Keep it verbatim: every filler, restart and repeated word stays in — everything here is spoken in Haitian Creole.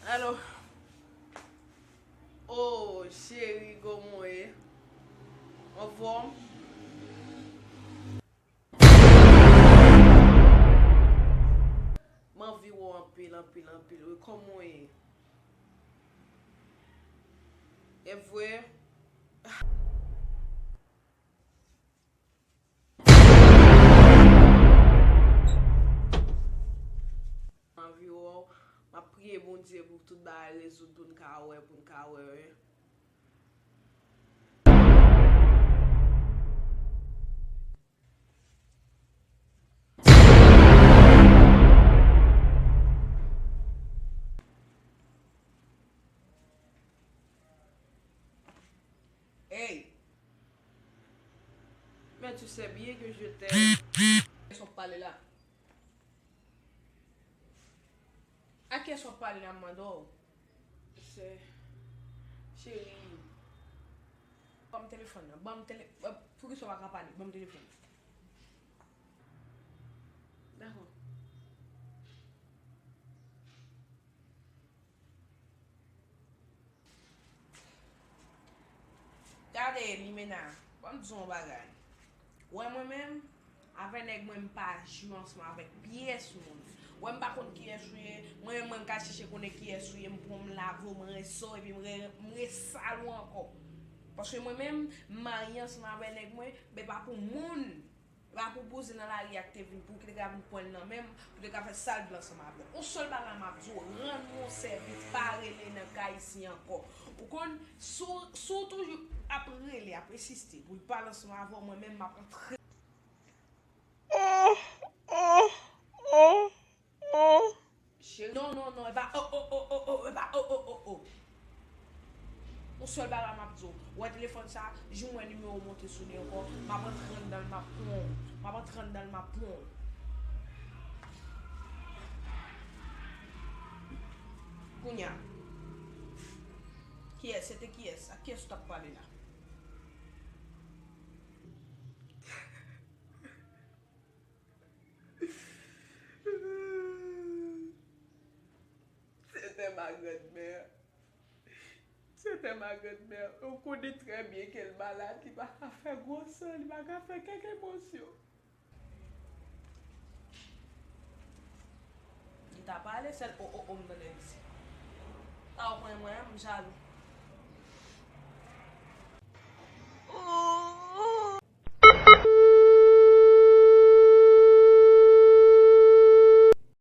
Alo. Oh, cheri, kòman w ye? Anfòm? M anvi wè w anpil, anpil, anpil. Wi, kòman w ye? E vre? M anvi wè w. M ap priye Bondye pou tout bagay rezoud, pou n ka wè, pou n ka wè, wi. Hey! Mais tu sais bien que je t'aime. Kiyès w ap pale la? A kiyès w ap pale la, m mande w? Se cheri. Ban m telefòn nan. Ban m tele-, euh, poukisa w pa ka pale? Ban m telefòn nan. Dakò. Gade, Limena, ban m di w yon bagay. Wè mwen menm, avè nèg mwen, m pa jwe ansanm avèk pyès moun. Wè m pa konn kiyès ou ye, mwen menm mwen m ka chèche konnen kiyès ou ye, m pran w, m lave w, m rense w, epi m re-, m resale w ankò. Paske mwen menm, m marye ansanm avè nèg mwen, men pa pou moun. E pa pou bouzen nan lari a ki te vin, pou ki te ka vin pran l nan men m, pou te ka fè sa l vle ansanm avè l. Yon sèl bagay m ap di w, rann mwen yon sèvis, pa rele nan kay isi ankò. Ou konn, si w, si w toujou ap rele, ap ensiste pou l pale ansanm avè w, mwen menm m ap antre. Oh, oh, oh. Oh. Cheri, non, non, non, e pa oh, oh, oh, oh, oh, e pa oh, oh, oh, oh. Yon sèl bagay m ap di w. Ou wè telefòn sa, jou m wè nimewo w monte sou li ankò, m ap antre anndan l, m ap pran w. M ap antre anndan l, m ap pran w. Kounye a. Kiyès? Se te kiyès? Ak kiyès ou t ap pale la? C'était ma grand-mère. C'était ma grand-mère. Ou konnen trè byen ke l malad, li pa ka fè gwo san, li pa ka fè kèk emosyon. Li ta pale, sèl o, o, o, m tande isit. Ta w konnen mwen, m jalou.